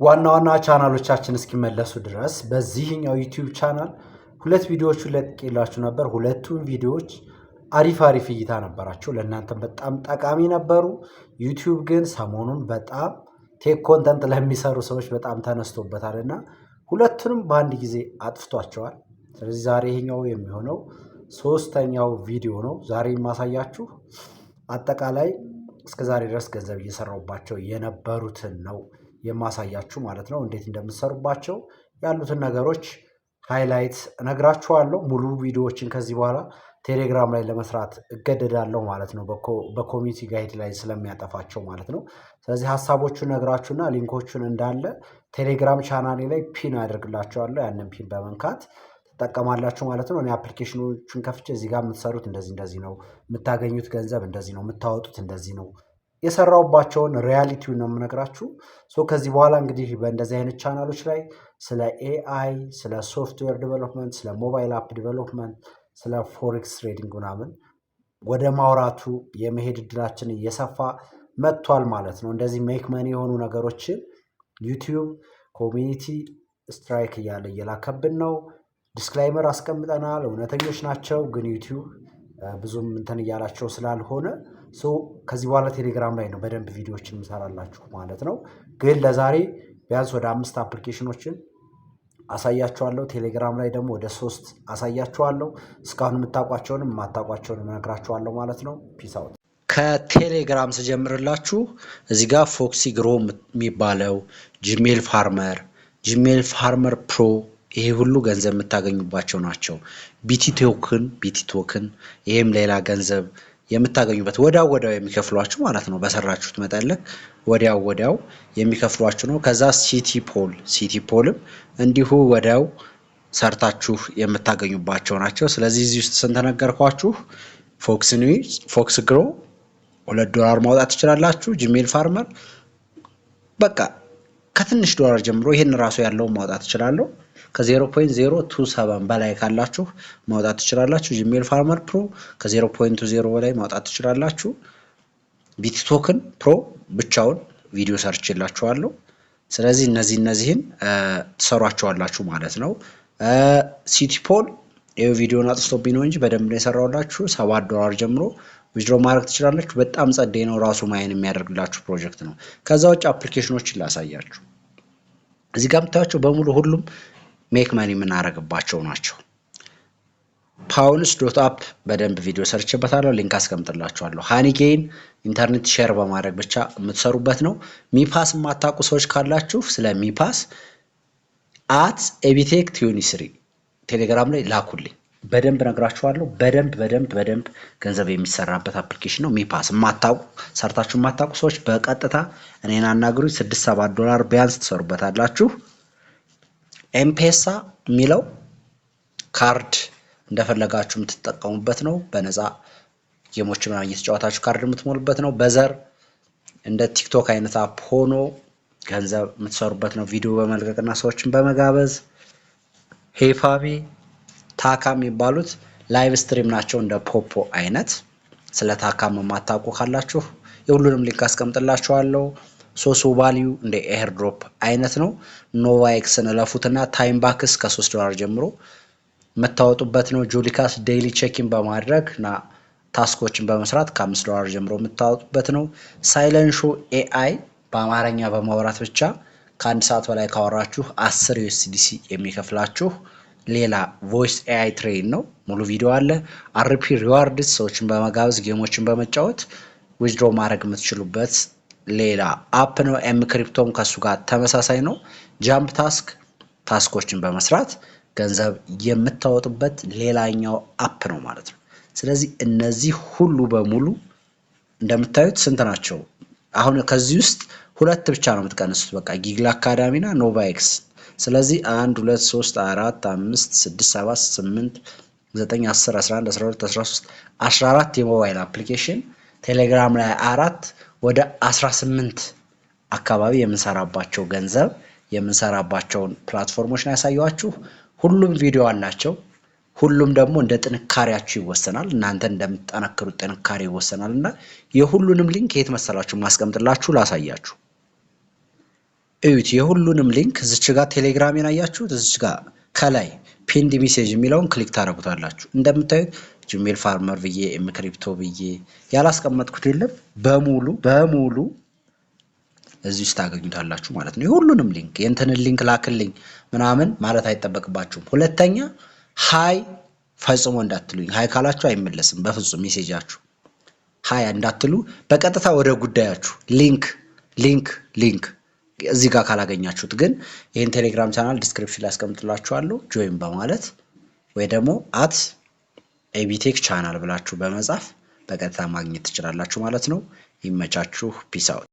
ዋና ዋና ቻናሎቻችን እስኪመለሱ ድረስ በዚህኛው YouTube ቻናል ሁለት ቪዲዮዎችን ለቅቄላችሁ ነበር። ሁለቱም ቪዲዮዎች አሪፍ አሪፍ እይታ ነበራቸው፣ ለእናንተም በጣም ጠቃሚ ነበሩ። YouTube ግን ሰሞኑን በጣም tech content ለሚሰሩ ሰዎች በጣም ተነስቶበታል እና ሁለቱንም በአንድ ጊዜ አጥፍቷቸዋል። ስለዚህ ዛሬ ይሄኛው የሚሆነው ሶስተኛው ቪዲዮ ነው። ዛሬ የማሳያችሁ አጠቃላይ እስከ ዛሬ ድረስ ገንዘብ እየሰራሁባቸው የነበሩትን ነው የማሳያችሁ ማለት ነው። እንዴት እንደምትሰሩባቸው ያሉትን ነገሮች highlight እነግራችኋለሁ። ሙሉ ቪዲዮዎችን ከዚህ በኋላ ቴሌግራም ላይ ለመስራት እገደዳለሁ ማለት ነው፣ በ community guideline ስለሚያጠፋቸው ማለት ነው። ስለዚህ ሀሳቦቹን ነግራችሁና link ኦቹን እንዳለ ቴሌግራም ቻናሌ ላይ pin አደርግላችኋለሁ። ያንን pin በመንካት ትጠቀማላችሁ ማለት ነው። እኔ application ኖቹን ከፍቼ እዚህ ጋር የምትሰሩት እንደዚህ እንደዚህ ነው፣ የምታገኙት ገንዘብ እንደዚህ ነው፣ የምታወጡት እንደዚህ ነው፣ የሰራሁባቸውን reality ውን ነው የምነግራችሁ። So ከዚህ በኋላ እንግዲህ በእንደዚህ አይነት ቻናሎች ላይ ስለ AI፣ ስለ software development፣ ስለ mobile app development፣ ስለ forex trading ምናምን ወደ ማውራቱ የመሄድ እድላችን እየሰፋ መጥቷል ማለት ነው። እንደዚህ make money የሆኑ ነገሮችን YouTube community strike እያለ እየላከብን ነው። Disclaimer አስቀምጠናል። እውነተኞች ናቸው፣ ግን YouTube ብዙም እንትን እያላቸው ስላልሆነ so ከዚህ በኋላ ቴሌግራም ላይ ነው በደንብ ቪዲዮዎችን የምሰራላችሁ ማለት ነው። ግን ለዛሬ ቢያንስ ወደ አምስት application ኖችን አሳያችኋለሁ። ቴሌግራም ላይ ደግሞ ወደ ሶስት አሳያችኋለሁ። እስካሁን የምታውቋቸውንም የማታውቋቸውንም እነግራችኋለሁ ማለት ነው። Peace out። ከቴሌግራም ስጀምርላችሁ እዚህ ጋር Foxy Grow የሚባለው፣ Gmail Farmer፣ Gmail Farmer Pro፣ ይሄ ሁሉ ገንዘብ የምታገኙባቸው ናቸው። BT token፣ BT token ይሄም ሌላ ገንዘብ የምታገኙበት፣ ወዲያው ወዲያው የሚከፍሏችሁ ማለት ነው። በሰራችሁት መጠን ልክ ወዲያው ወዲያው የሚከፍሏችሁ ነው። ከዛ City Poll፣ City Poll ም እንዲሁ ወዲያው ሰርታችሁ የምታገኙባቸው ናቸው። ስለዚህ እዚህ ውስጥ ስንት ነገርኳችሁ? Fox News፣ Fox Grow 2 ዶላር ማውጣት ትችላላችሁ። Gmail Farmer በቃ ከትንሽ ዶላር ጀምሮ ይህን ራሱ ያለውን ማውጣት ትችላለሁ። ከ0.027 በላይ ካላችሁ ማውጣት ትችላላችሁ። Gmail Farmer Pro ከ0.0 በላይ ማውጣት ትችላላችሁ። BT token Pro ብቻውን ቪዲዮ ሰርቼላችኋለሁ። ስለዚህ እነዚህን ትሰሯቸዋላችሁ ማለት ነው። City Poll ይኸው ቪዲዮን አጥፍቶብኝ ነው እንጂ በደንብ ነው የሰራሁላችሁ። 7 ዶላር ጀምሮ withdraw ማድረግ ትችላላችሁ። በጣም ጸዴ ነው። ራሱ mine የሚያደርግላችሁ ፕሮጀክት ነው። ከዛ ውጭ application ኖችን ላሳያችሁ። እዚህ ጋር የምታዩቸው በሙሉ ሁሉም make money የምናደርግባቸው ናቸው። Pawns.app በደንብ ቪዲዮ ሰርቼበታለሁ። Link አስቀምጥላችኋለሁ። Honeygain ኢንተርኔት share በማድረግ ብቻ የምትሰሩበት ነው። MePass የማታውቁ ሰዎች ካላችሁ ስለ MePass @ኤቢቴክ23 ቴሌግራም ላይ ላኩልኝ። በደንብ ነግራችኋለሁ። በደንብ በደንብ በደንብ ገንዘብ የሚሰራበት application ነው። MePass የማታውቁ፣ ሰርታችሁ የማታውቁ ሰዎች በቀጥታ እኔን አናግሩኝ። 6-7 ዶላር ቢያንስ ትሰሩበታላችሁ። M-Pesa የሚለው ካርድ እንደፈለጋችሁ የምትጠቀሙበት ነው። በነፃ game ኦች ምናምን እየተጫወታችሁ ካርድ የምትሞሉበት ነው። በዘር እንደ TikTok አይነት app ሆኖ ገንዘብ የምትሰሩበት ነው። ቪዲዮ በመልቀቅና ሰዎችን በመጋበዝ። ሄፋቢ፣ ታካ የሚባሉት live stream ናቸው፣ እንደ Poppo አይነት። ስለ ታካም የማታውቁ ካላችሁ የሁሉንም link አስቀምጥላችኋለሁ። SoSoValue እንደ airdrop አይነት ነው። Nova X ን እለፉትና TimeBucks ከ3 ዶላር ጀምሮ የምታወጡበት ነው። ጁሊካስ daily check-in በማድረግ እና task ኦችን በመስራት ከ5 ዶላር ጀምሮ የምታወጡበት ነው። Silencio AI በአማርኛ በማውራት ብቻ ከአንድ ሰዓት በላይ ካወራችሁ 10 USDC የሚከፍላችሁ ሌላ voice AI train ነው። ሙሉ ቪዲዮ አለ። RP Rewards ሰዎችን በመጋበዝ game ኦችን በመጫወት withdraw ማድረግ የምትችሉበት ሌላ app ነው። M Crypto ም ከሱ ጋር ተመሳሳይ ነው። JumpTask task ኦችን በመስራት ገንዘብ የምታወጡበት ሌላኛው app ነው ማለት ነው። ስለዚህ እነዚህ ሁሉ በሙሉ እንደምታዩት ስንት ናቸው? አሁን ከዚህ ውስጥ ሁለት ብቻ ነው የምትቀንሱት። በቃ Giggle Academy እና Nova X። ስለዚህ አንድ፣ ሁለት፣ ሶስት፣ አራት፣ አምስት፣ ስድስት፣ ሰባት፣ ስምንት፣ ዘጠኝ፣ 10፣ 11፣ 12፣ 13፣ 14 የሞባይል application፣ ቴሌግራም ላይ አራት፣ ወደ 18 አካባቢ የምንሰራባቸው ገንዘብ የምንሰራባቸውን platform ኦች ነው ያሳየኋችሁ። ሁሉም ቪዲዮ አላቸው። ሁሉም ደግሞ እንደ ጥንካሬያችሁ ይወሰናል። እናንተ እንደምትጠነክሩት ጥንካሬ ይወሰናል እና የሁሉንም link የት መሰላችሁ ማስቀምጥላችሁ? ላሳያችሁ። እዩት። የሁሉንም link እዚች ጋር ቴሌግራሜን አያችሁት? እዚች ጋር ከላይ pinned message የሚለውን click ታደርጉታላችሁ። እንደምታዩት ጂሜል farmer ብዬ፣ ኤምክሪፕቶ ብዬ ያላስቀመጥኩት የለም፣ በሙሉ በሙሉ እዚህ ውስጥ ታገኙታላችሁ ማለት ነው። የሁሉንም link የእንትንን link ላክልኝ ምናምን ማለት አይጠበቅባችሁም። ሁለተኛ hi ፈጽሞ እንዳትሉኝ። Hi ካላችሁ አይመለስም በፍጹም message ኣችሁ። Hi እንዳትሉ፣ በቀጥታ ወደ ጉዳያችሁ link link link። እዚህ ጋር ካላገኛችሁት ግን ይህን ቴሌግራም channel description ላይ አስቀምጥላችኋለሁ። Join በማለት ወይ ደግሞ @ኤቢቴክ ቻናል ብላችሁ በመጻፍ በቀጥታ ማግኘት ትችላላችሁ ማለት ነው። ይመቻችሁ። Peace out።